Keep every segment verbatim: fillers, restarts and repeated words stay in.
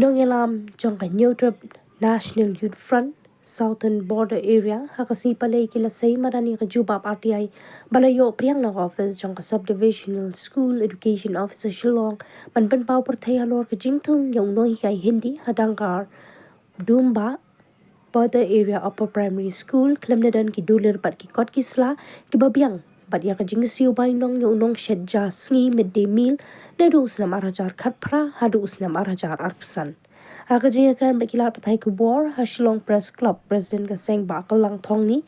Nongïalam jong ka Hynñiewtrep National Youth Front, Southern Border Area, ha ka sngi Palei ki la sei madan ïa ka jubab R T I ba la ïoh pdiang na ka office jong ka Sub-Divisional School Education Officer Shillong ban pynpaw pyrthei halor ka jingthung ïa u nonghikai Hindi ha Dangar Dumba Border Area Upper Primary School, khlem da don ki dulir bad ki kot ki sla kiba biang bad ïa ka jingsiew bainong ïa u nongshet ja sngi midday meal naduh u snem ar hajar khatphra haduh u snem ar hajar arphew san. Ha ka jingïakren bad ki lad pathai khubor ha Shillong Press Club, President ka seng Bah Kallang Thongni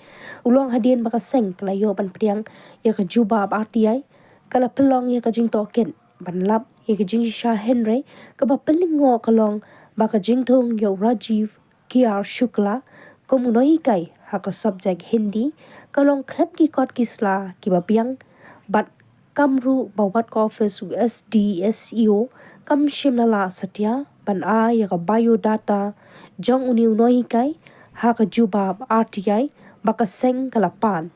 u la ong hadien ba ka seng ka la ïoh ban pdiang ïa ka jubab R T I, ka la pynlong ïa ka jingtohkit ban lap ïa ka jingshisha, hynrei kaba pynlyngngoh ka long ba ka jingthung ïa u Rajiv K R Shukla kum u nonghikai ha ka subject Hindi ka long khlem ki kot ki sla kiba biang, bad kam ruh ba wat ka office u S D S E O kam shym la lah satia ban ai ïa ka biodata jong une u nonghikai ha ka jubab R T I ba ka seng ka la pan.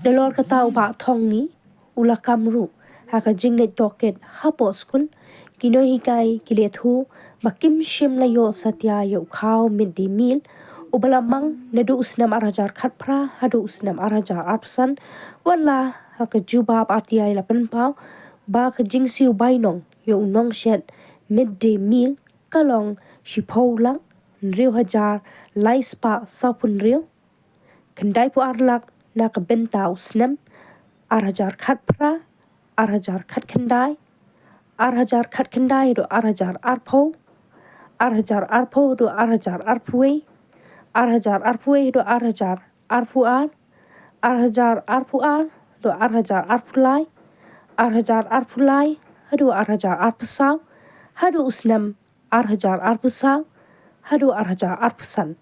Nalor kata, u Bah Thongni u la kam ruh ha ka jingleit tohkit hapoh skul. Ki nonghikai ki la ïathuh ba kim shym la ïoh satia ïa u khaw midday meal uba la mang naduh u snem ar hajar khatphra haduh u snem ar hajar arphew san, wat la ha ka jubab R T I la pynpaw ba ka jingsiew bainong ïa u nongshet midday meal ka long shiphew lak hynriew hajar lai spah sawphew hynriew, khyndaiphew ar lak na ka bynta u snem ar hajar khatphra, ar hajar khatkhyndai, ar hajar khatkhyndai haduh ar hajar arphew, ar hajar arphew haduh ar hajar arphew wei, ar hajar arphew wei haduh ar hajar arphew ar, ar hajar arphew ar haduh ar hajar arphew lai, ar hajar arphew lai haduh ar hajar arphew saw, haduh u snem ar hajar arphew saw haduh ar hajar arphew san.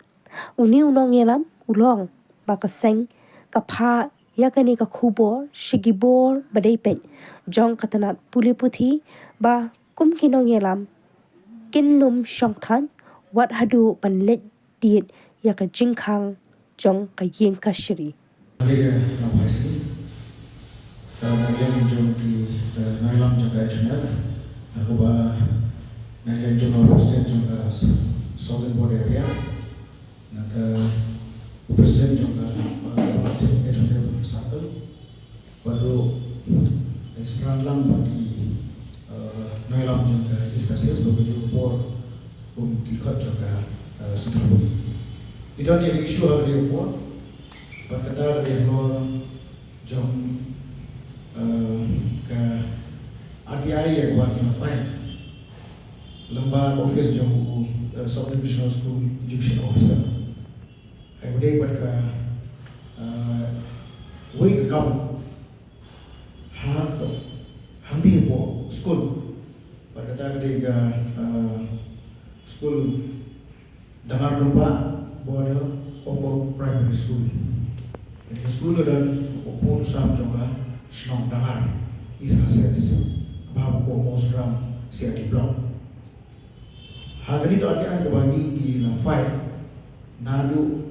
Une u nongïalam u la ong ba ka seng ka phah ïa kane ka khubor sha ki bor ba dei peit jong ka tnat pule puthi ba kum ki nongïalam kin nym shongthait wat haduh ban leit tied ïa ka jingkhang jong ka ïing kashari. Ka nongïalam jong ki, ka nongïalam jong ka H M F, ha kaba nongïalam jong ka President jong ka Southern Border Area, na ka President jong ka, uh, H M F Circle, bad ruh ïa ka synran lang bad ki, uh, nongïalam jong ka East Khasi Hills, bad ka juh ka por kum ki khot jong ka, uh, Central Body. Ki don ïa ka issue ha ka dei ka por, bad kata ka dei halor jong, uh, ka R T I ïa kaba ki la file lyngba ka office jong u, uh, Sub Divisional School Education Officer. Hynrei bad ka, uh, wei ka kam ha ka, hangtei hapoh skul. Bad kata ka dei ka, uh, skul Dangar Dumba Border Upper Primary School. Kane ka skul ka don hapoh pud u sam jong ka shnong Dangar, East Khasi Hills, kaba hapoh Mawsynram C R D Block. Ha kane ka R T I kaba ngi ngi la file naduh,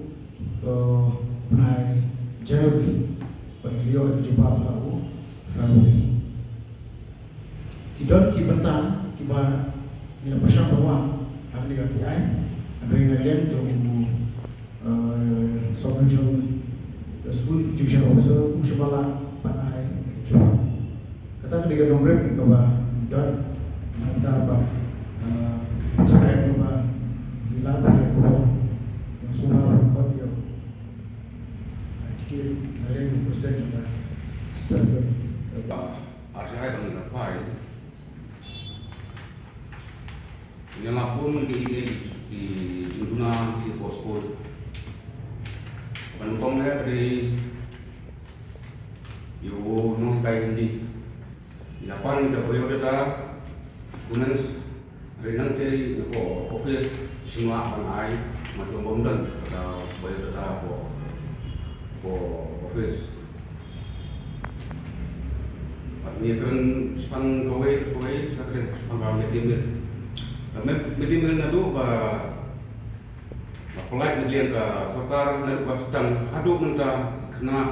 eh, bnai January, bad ngi la ïoh ka jubab ha u February. Ki don ki bynta kiba ngi la pyrshang ban wan ha kane ka R T I, hynrei na liang jong u, eh, Sub Divisional School Education Officer, um shym la lah ban ai jubab. Kata ka dei ka nongrim kaba ngi don. Nangta ba, eh, ngi sngewkmen ba ngi la pynlait khubor ïa u sngewbha ban khot ïa u, eh, kyrkieh na liang jong u President jong ka Circle. Ba, ar jai ba ngi la phai. Ngi la bun ki, ki, ki jingduna ki post code. Ban kong eh ka dei ïa u nonghikai Hindi. Ïa pan ïa ka biodata, documents, hynrei nangta ïa ka office, shim lah ban ai, ma jong bym don kata biodata ka, ka office. Bad ngi kren shaphang kawei, kawei, sa kren shaphang ka midday meal. Ka mid-, midday meal naduh ba, ba pynlait na liang ka sorkar naduh ba sdang haduh mynta ki khynnah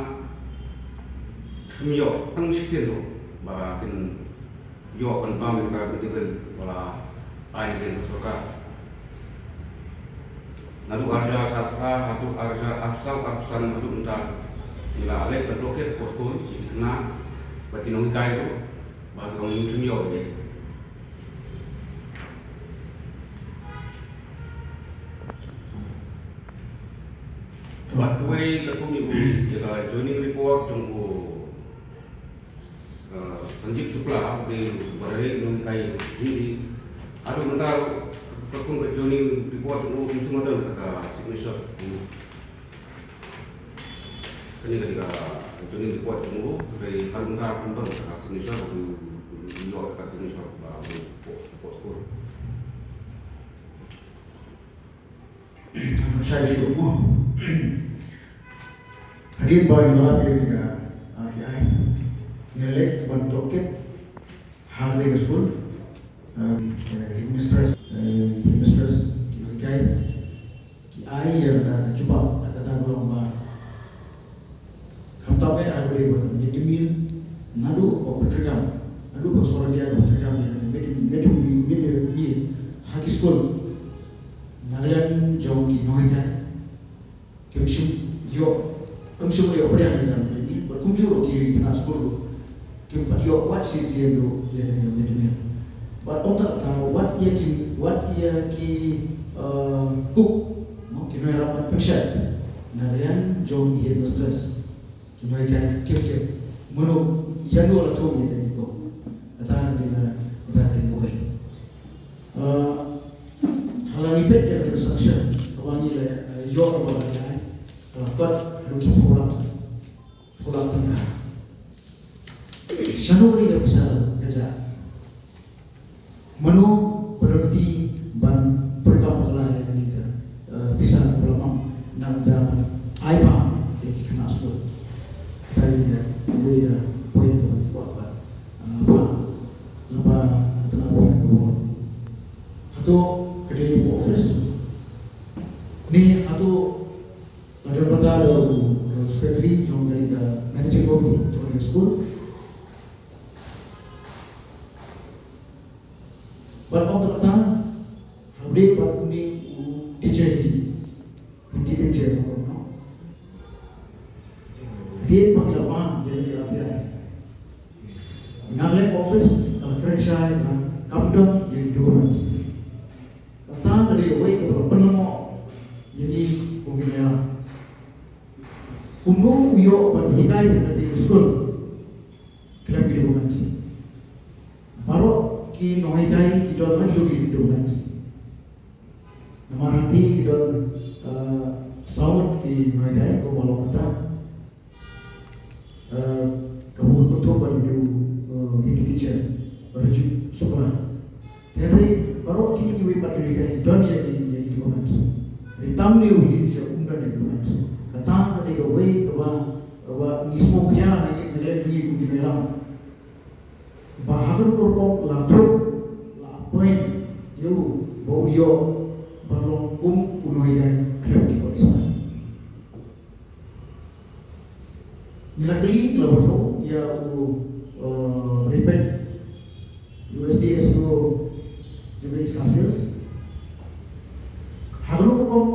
kim ïoh tang shisien ruh ba kin ïoh ban bam ïa ka midday meal ba la Ai, ngi ka sorkar. Naduh arhajar khatphra haduh arhajar arphew saw arphew san haduh mynta, ngi la leit ban tohkit hapoh skul ïa ki khynnah bad ki nonghikai ruh ba ki ong ngim shym ïoh ïa. Bad kawei ka kum ïa u, ïa ka joining report jong u, uh, Sanjeev Shukla, u dei u ba dei u nonghikai Hindi. Haduh mynta ka kum ka joining report jong u kim shym don ka signature. Kane ka dei ka joining report jong u, hynrei haduh mynta kam don ka signature, u ïoh ka signature ba u report, report score. Shai shuh mo. Hadien ba ngi la lap ïa kane ka R T I, ngi la leit ban tohkit ha kane ka skul. Um, headmistress, eh, headmistress, ki nonghikai, ki ai ïa kata ka jubab, kata ka long ba Khamtam eh ha kaba ïadei bad ka mid day meal, naduh ba pyntrei kam, naduh ba ka sorkar India ka pyntrei kam ïa ka mid, mid, mid day meal ha ki skul, na ka liang jong ki nonghikai, kim shym ïoh, kim shym ïoh pdiang ïa ka mid day meal, bad kumjuh ruh ki khynnah skul ruh kim pat ïoh wat shisien ruh ïa kane ka mid day meal. Bad ym tang kata, wat ïa ki, wat ïa ki, eh, cook, mo, ki nongïarap ban pynshai na ka liang jong ki headmistress, ki nonghikai, kim tip mano ïa no la thung ïa kane ka cook. Kata ka dei, kata ka dei kawei. Eh, ha la ngi peit ïa kata ka sanction kaba ngi la, eh, ïoh kaba la ïa, ka la kot haduh ki phew lak, phew lak tyngka. Shano ka dei ka pisa ka jia? Mano ba don kti ban pyndonkam bakla ïa kane ka, eh, pisa kaba la mang na ka bynta ban ai bam ïa ki khynnah skul? Kata ka dei kawei ka point kaba ngi kwah ban, eh, ba, lyngba ka tnat pyrthei kaba wan. Hato ka dei ka office? Ne hato la don bynta da u, eh, secretary jong kane ka managing committee jong kane ka skul? Bad ym tang kata, ha u dei bad une u teacher hi, u teacher hi, no? Hadien ba ngi la bam ïa kane ka R T I, Nagaland office ka la kren shai ba kam don ïa ki documents. Kata ka dei kawei kaba la pynlyngngoh ïa ngi kum ki nongïalam. Kumno u ïoh ban hikai ha kata ka skul khlem ki documents? Baroh ki nonghikai ki don la jong ki documents. Namar hangtei ki don, eh, saw ngut ki nonghikai, kumba long mynta. Eh, ka bun kynthum ba dei u, eh, Hindi teacher, Rajib Shukla. Te hynrei baroh kine kiwei pat ki nonghikai ki don ïa ki, ïa ki documents. Hynrei tang une u Hindi teacher um don ïa ki documents. Kata ka dei kawei kaba, kaba ngi sngewkhia na ngi, na ngi la jong ngi kum ki nongïalam. Ba ha kano ka rukom la thok, la appoint ïa u ba u ïoh ban long kum u nonghikai khlem ki kot Islam. Ngi la kylli, ngi la pynthut ïa u, uh, Ripet, u S D S O jong ka East Khasi Hills. Ha kano ka rukom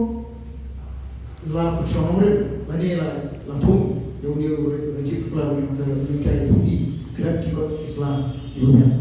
la pynshong nongrim lane la, la thung ïa une u Rajib Shukla, une u nonghikai Hindi khlem ki kot Islam kiba biang?